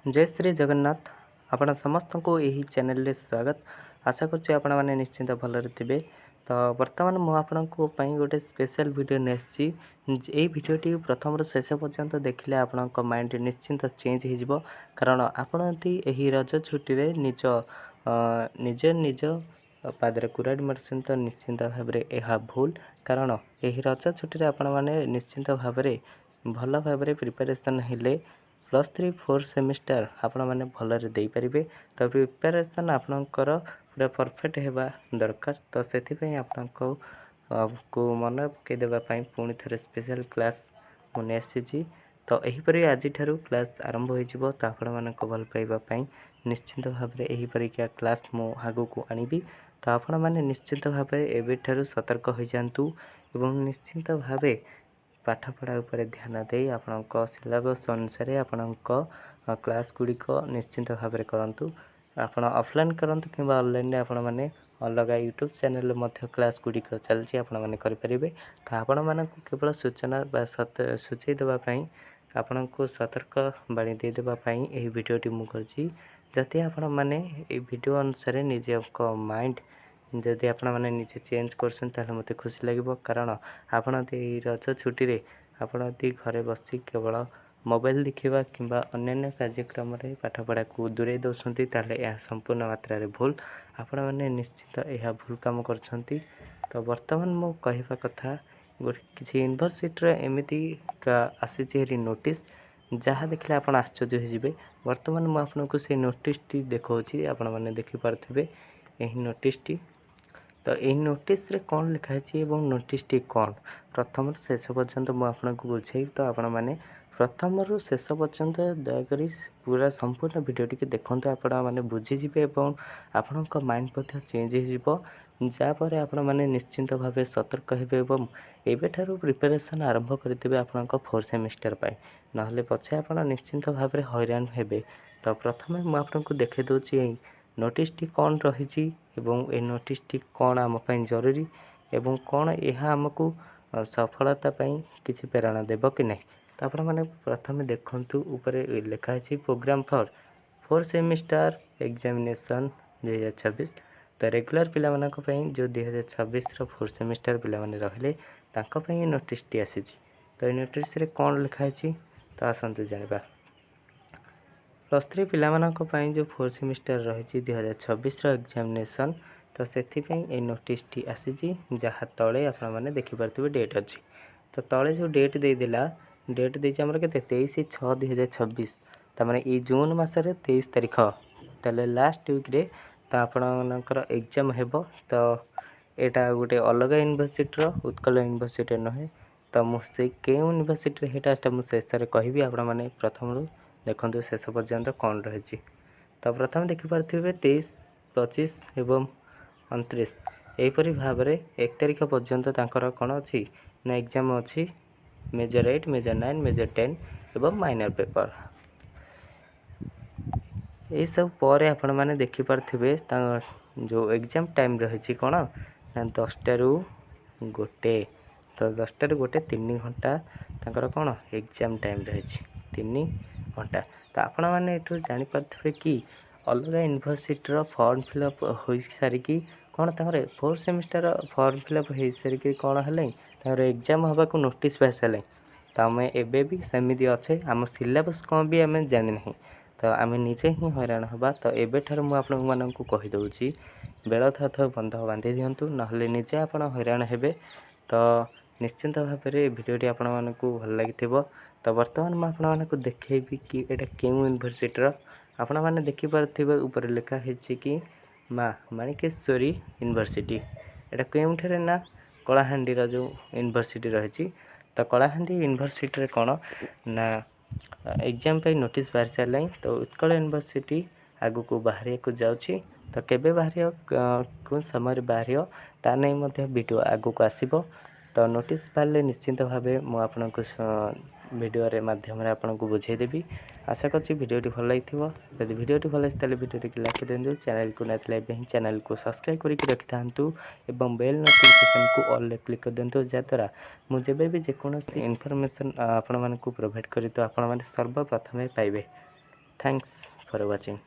ଜୟ ଶ୍ରୀ ଜଗନ୍ନାଥ। ଆପଣ ସମସ୍ତଙ୍କୁ ଏହି ଚ୍ୟାନେଲରେ ସ୍ୱାଗତ। ଆଶା କରୁଛି ଆପଣମାନେ ନିଶ୍ଚିନ୍ତ ଭଲରେ ଥିବେ। ତ ବର୍ତ୍ତମାନ ମୁଁ ଆପଣଙ୍କ ପାଇଁ ଗୋଟେ ସ୍ପେଶାଲ ଭିଡ଼ିଓ ନେଇ ଆସିଛି। ଏଇ ଭିଡ଼ିଓଟି ପ୍ରଥମରୁ ଶେଷ ପର୍ଯ୍ୟନ୍ତ ଦେଖିଲେ ଆପଣଙ୍କ ମାଇଣ୍ଡ ନିଶ୍ଚିନ୍ତ ଚେଞ୍ଜ ହେଇଯିବ, କାରଣ ଆପଣ ଯଦି ଏହି ରଜ ଛୁଟିରେ ନିଜ ନିଜ ପାଦରେ କୁରାଢ଼ି ମାରୁଛନ୍ତି, ତ ନିଶ୍ଚିନ୍ତ ଭାବରେ ଏହା ଭୁଲ। କାରଣ ଏହି ରଜ ଛୁଟିରେ ଆପଣମାନେ ନିଶ୍ଚିନ୍ତ ଭାବରେ ଭଲ ଭାବରେ ପ୍ରିପାରେସନ୍ ହେଲେ +3 ଫୋର୍ଥ ସେମିଷ୍ଟାର ଆପଣମାନେ ଭଲରେ ଦେଇପାରିବେ। ତ ପ୍ରିପାରେସନ୍ ଆପଣଙ୍କର ପୁରା ପରଫେକ୍ଟ ହେବା ଦରକାର। ତ ସେଥିପାଇଁ ଆପଣଙ୍କୁ କୁ ମନେ ପକାଇ ଦେବା ପାଇଁ ପୁଣି ଥରେ ସ୍ପେଶାଲ କ୍ଲାସ୍ ମୁଁ ନେଇ ଆସିଛି। ତ ଏହିପରି ଆଜିଠାରୁ କ୍ଲାସ୍ ଆରମ୍ଭ ହୋଇଯିବ। ତ ଆପଣମାନଙ୍କ ଭଲ ପାଇବା ପାଇଁ ନିଶ୍ଚିନ୍ତ ଭାବରେ ଏହିପରିକା କ୍ଲାସ୍ ମୁଁ ଆଗକୁ ଆଣିବି। ତ ଆପଣମାନେ ନିଶ୍ଚିନ୍ତ ଭାବରେ ଏବେଠାରୁ ସତର୍କ ହୋଇଯାଆନ୍ତୁ ଏବଂ ନିଶ୍ଚିନ୍ତ ଭାବେ ପାଠପଢ଼ା ଉପରେ ଧ୍ୟାନ ଦେଇ ଆପଣଙ୍କ ସିଲାବସ୍ ଅନୁସାରେ ଆପଣଙ୍କ କ୍ଲାସ୍ ଗୁଡ଼ିକ ନିଶ୍ଚିନ୍ତ ଭାବରେ କରନ୍ତୁ। ଆପଣ ଅଫଲାଇନ୍ କରନ୍ତୁ କିମ୍ବା ଅନଲାଇନ୍ରେ, ଆପଣମାନେ ଅଲଗା ୟୁଟ୍ୟୁବ୍ ଚ୍ୟାନେଲ୍ରେ ମଧ୍ୟ କ୍ଲାସ୍ ଗୁଡ଼ିକ ଚାଲିଛି, ଆପଣମାନେ କରିପାରିବେ। ତ ଆପଣମାନଙ୍କୁ କେବଳ ସୂଚନା ବା ସୂଚେଇ ଦେବା ପାଇଁ, ଆପଣଙ୍କୁ ସତର୍କ ବାଣୀ ଦେଇଦେବା ପାଇଁ ଏହି ଭିଡ଼ିଓଟି ମୁଁ କରିଛି। ଯଦି ଆପଣମାନେ ଏହି ଭିଡ଼ିଓ ଅନୁସାରେ ନିଜଙ୍କ ମାଇଣ୍ଡ ଯଦି ଆପଣମାନେ ନିଜେ ଚେଞ୍ଜ କରୁଛନ୍ତି, ତାହେଲେ ମୋତେ ଖୁସି ଲାଗିବ। କାରଣ ଆପଣ ଯଦି ଏଇ ରଜ ଛୁଟିରେ ଆପଣ ଯଦି ଘରେ ବସି କେବଳ ମୋବାଇଲ ଦେଖିବା କିମ୍ବା ଅନ୍ୟାନ୍ୟ କାର୍ଯ୍ୟକ୍ରମରେ ପାଠପଢ଼ାକୁ ଦୂରେଇ ଦେଉଛନ୍ତି, ତାହେଲେ ଏହା ସମ୍ପୂର୍ଣ୍ଣ ମାତ୍ରାରେ ଭୁଲ। ଆପଣମାନେ ନିଶ୍ଚିତ ଏହା ଭୁଲ କାମ କରୁଛନ୍ତି। ତ ବର୍ତ୍ତମାନ ମୁଁ କହିବା କଥା, ଗୋଟେ କିଛି ୟୁନିଭର୍ସିଟିର ଏମିତି ଆସିଛି ହେରି ନୋଟିସ୍, ଯାହା ଦେଖିଲେ ଆପଣ ଆଶ୍ଚର୍ଯ୍ୟ ହୋଇଯିବେ। ବର୍ତ୍ତମାନ ମୁଁ ଆପଣଙ୍କୁ ସେଇ ନୋଟିସ୍ଟି ଦେଖାଉଛି, ଆପଣମାନେ ଦେଖିପାରୁଥିବେ ଏହି ନୋଟିସ୍ଟି। ତ ଏହି ନୋଟିସ୍ରେ କ'ଣ ଲେଖା ହେଇଛି ଏବଂ ନୋଟିସ୍ଟି କ'ଣ, ପ୍ରଥମରୁ ଶେଷ ପର୍ଯ୍ୟନ୍ତ ମୁଁ ଆପଣଙ୍କୁ ବୁଝେଇବି। ତ ଆପଣମାନେ ପ୍ରଥମରୁ ଶେଷ ପର୍ଯ୍ୟନ୍ତ ଦୟାକରି ପୁରା ସମ୍ପୂର୍ଣ୍ଣ ଭିଡ଼ିଓଟିକୁ ଦେଖନ୍ତୁ, ଆପଣମାନେ ବୁଝିଯିବେ ଏବଂ ଆପଣଙ୍କ ମାଇଣ୍ଡ ମଧ୍ୟ ଚେଞ୍ଜ ହେଇଯିବ, ଯାହାପରେ ଆପଣମାନେ ନିଶ୍ଚିନ୍ତ ଭାବେ ସତର୍କ ହେବେ ଏବଂ ଏବେଠାରୁ ପ୍ରିପାରେସନ୍ ଆରମ୍ଭ କରିଦେବେ ଆପଣଙ୍କ ଫୋର୍ଥ ସେମିଷ୍ଟର ପାଇଁ। ନହେଲେ ପଛେ ଆପଣ ନିଶ୍ଚିନ୍ତ ଭାବରେ ହଇରାଣ ହେବେ। ତ ପ୍ରଥମେ ମୁଁ ଆପଣଙ୍କୁ ଦେଖାଇ ଦେଉଛି ଏଇ ନୋଟିସ୍ଟି କ'ଣ ରହିଛି ଏବଂ ଏ ନୋଟିସ୍ଟି କ'ଣ ଆମ ପାଇଁ ଜରୁରୀ ଏବଂ କ'ଣ ଏହା ଆମକୁ ସଫଳତା ପାଇଁ କିଛି ପ୍ରେରଣା ଦେବ କି ନାହିଁ। ତ ଆପଣମାନେ ପ୍ରଥମେ ଦେଖନ୍ତୁ, ଉପରେ ଲେଖା ହେଇଛି "Programme for fourth semester examination 2026"। ତ ରେଗୁଲାର ପିଲାମାନଙ୍କ ପାଇଁ, ଯେଉଁ 2026ର ଫୋର୍ଥ ସେମିଷ୍ଟାର ପିଲାମାନେ ରହିଲେ, ତାଙ୍କ ପାଇଁ ଏ ନୋଟିସ୍ଟି ଆସିଛି। ତ ଏ ନୋଟିସ୍ରେ କ'ଣ ଲେଖା ହେଇଛି, ତ ଆସନ୍ତୁ ଜାଣିବା। +3 ପିଲାମାନଙ୍କ ପାଇଁ ଯେଉଁ ଫୋର୍ଥ ସେମିଷ୍ଟାର ରହିଛି 2026ର ଏକ୍ଜାମିନେସନ୍, ତ ସେଥିପାଇଁ ଏଇ ନୋଟିସ୍ଟି ଆସିଛି, ଯାହା ତଳେ ଆପଣମାନେ ଦେଖିପାରୁଥିବେ ଡେଟ୍ ଅଛି। ତ ତଳେ ଯେଉଁ ଡେଟ୍ ଦେଇଦେଲା, ଡେଟ୍ ଦେଇଛି ଆମର କେତେ? 23/6/2026। ତାମାନେ ଏଇ ଜୁନ୍ ମାସରେ 23 ତାରିଖ, ତାହେଲେ ଲାଷ୍ଟ ୱିକ୍ରେ ତ ଆପଣମାନଙ୍କର ଏକ୍ଜାମ୍ ହେବ। ତ ଏଇଟା ଗୋଟେ ଅଲଗା ୟୁନିଭର୍ସିଟିର, ଉତ୍କଳ ୟୁନିଭର୍ସିଟି ନୁହେଁ। ତ ମୁଁ ସେଇ କେଉଁ ୟୁନିଭର୍ସିଟିରେ ସେଇଟା ମୁଁ ଶେଷରେ କହିବି। ଆପଣମାନେ ପ୍ରଥମରୁ ଦେଖନ୍ତୁ ଶେଷ ପର୍ଯ୍ୟନ୍ତ କ'ଣ ରହିଛି। ତ ପ୍ରଥମେ ଦେଖିପାରୁଥିବେ 23, 25 ଏବଂ 29, ଏହିପରି ଭାବରେ 1 ତାରିଖ ପର୍ଯ୍ୟନ୍ତ ତାଙ୍କର କ'ଣ ଅଛି ନା ଏକ୍ଜାମ୍ ଅଛି, ମେଜର 8, ମେଜର 9, ମେଜର 10 ଏବଂ ମାଇନର ପେପର। ଏଇସବୁ ପରେ ଆପଣମାନେ ଦେଖିପାରୁଥିବେ ତାଙ୍କ ଯେଉଁ ଏକ୍ଜାମ୍ ଟାଇମ୍ ରହିଛି କ'ଣ ନା 10ଟାରୁ 1। ତ 10ଟାରୁ 1, 3 ଘଣ୍ଟା ତାଙ୍କର କ'ଣ ଏକ୍ଜାମ୍ ଟାଇମ୍ ରହିଛି, 3 ଘଣ୍ଟା। ତ ଆପଣମାନେ ଏଠୁ ଜାଣିପାରୁଥିବେ କି ଅଲଗା ୟୁନିଭର୍ସିଟିର ଫର୍ମ ଫିଲ୍ଅପ୍ ହୋଇସାରିକି କ'ଣ ତାଙ୍କର ଫୋର୍ଥ ସେମିଷ୍ଟାର ଫର୍ମ ଫିଲ୍ଅପ୍ ହୋଇସାରିକି କ'ଣ ହେଲାଣି, ତାଙ୍କର ଏକ୍ଜାମ୍ ହେବାକୁ ନୋଟିସ୍ ବାହାରି ସାରିଲାଣି। ତ ଆମେ ଏବେ ବି ସେମିତି ଅଛେ, ଆମ ସିଲାବସ୍ କ'ଣ ବି ଆମେ ଜାଣିନାହିଁ। ତ ଆମେ ନିଜେ ହିଁ ହଇରାଣ ହେବା। ତ ଏବେଠାରୁ ମୁଁ ଆପଣମାନଙ୍କୁ କହିଦେଉଛି, ବେଳ ଥାଉ ଥାଉ ବନ୍ଧ ବାନ୍ଧି ଦିଅନ୍ତୁ, ନହେଲେ ନିଜେ ଆପଣ ହଇରାଣ ହେବେ। ତ ନିଶ୍ଚିନ୍ତ ଭାବରେ ଏ ଭିଡ଼ିଓଟି ଆପଣମାନଙ୍କୁ ଭଲ ଲାଗିଥିବ। ତ ବର୍ତ୍ତମାନ ମୁଁ ଆପଣମାନଙ୍କୁ ଦେଖେଇବି କି ଏଇଟା କେଉଁ ୟୁନିଭର୍ସିଟିର। ଆପଣମାନେ ଦେଖିପାରୁଥିବେ ଉପରେ ଲେଖା ହେଇଛି କି ମା ମାଣିକେଶ୍ୱରୀ ୟୁନିଭର୍ସିଟି। ଏଇଟା କେଉଁଠାରେ ନା କଳାହାଣ୍ଡିର ଯେଉଁ ୟୁନିଭର୍ସିଟି ରହିଛି। ତ କଳାହାଣ୍ଡି ୟୁନିଭର୍ସିଟିରେ କ'ଣ ନା ଏକ୍ଜାମ୍ ପାଇଁ ନୋଟିସ୍ ବାହାରି ସାରିଲାଣି। ତ ଉତ୍କଳ ୟୁନିଭର୍ସିଟି ଆଗକୁ ବାହାରିବାକୁ ଯାଉଛି। ତ କେବେ ବାହାରିବ, କେଉଁ ସମୟରେ ବାହାରିବ, ତା ନେଇ ମଧ୍ୟ ଭିଡ଼ିଓ ଆଗକୁ ଆସିବ। ତ ନୋଟିସ୍ ବାହାରିଲେ ନିଶ୍ଚିନ୍ତ ଭାବେ ମୁଁ ଆପଣଙ୍କୁ ଭିଡ଼ିଓରେ ମାଧ୍ୟମରେ ଆପଣଙ୍କୁ ବୁଝାଇଦେବି। ଆଶା କରୁଛି ଭିଡ଼ିଓଟି ଭଲ ଲାଗିଥିବ। ଯଦି ଭିଡ଼ିଓଟି ଭଲ ଲାଗିଛି, ତାହେଲେ ଭିଡ଼ିଓଟିକୁ ଲାଇକ୍ ଦିଅନ୍ତୁ। ଚ୍ୟାନେଲକୁ ନଥିଲେ ଏବେ ହିଁ ଚ୍ୟାନେଲକୁ ସବସ୍କ୍ରାଇବ୍ କରିକି ରଖିଥାନ୍ତୁ ଏବଂ ବେଲ୍ ନୋଟିଫିକେସନ୍କୁ ଅଲ୍ରେ କ୍ଲିକ୍ କରିଦିଅନ୍ତୁ, ଯାହାଦ୍ୱାରା ମୁଁ ଯେବେ ବି ଯେକୌଣସି ଇନଫର୍ମେସନ୍ ଆପଣମାନଙ୍କୁ ପ୍ରୋଭାଇଡ଼ କରି ତ ଆପଣମାନେ ସର୍ବପ୍ରଥମେ ପାଇବେ। Thank Thanks for watching.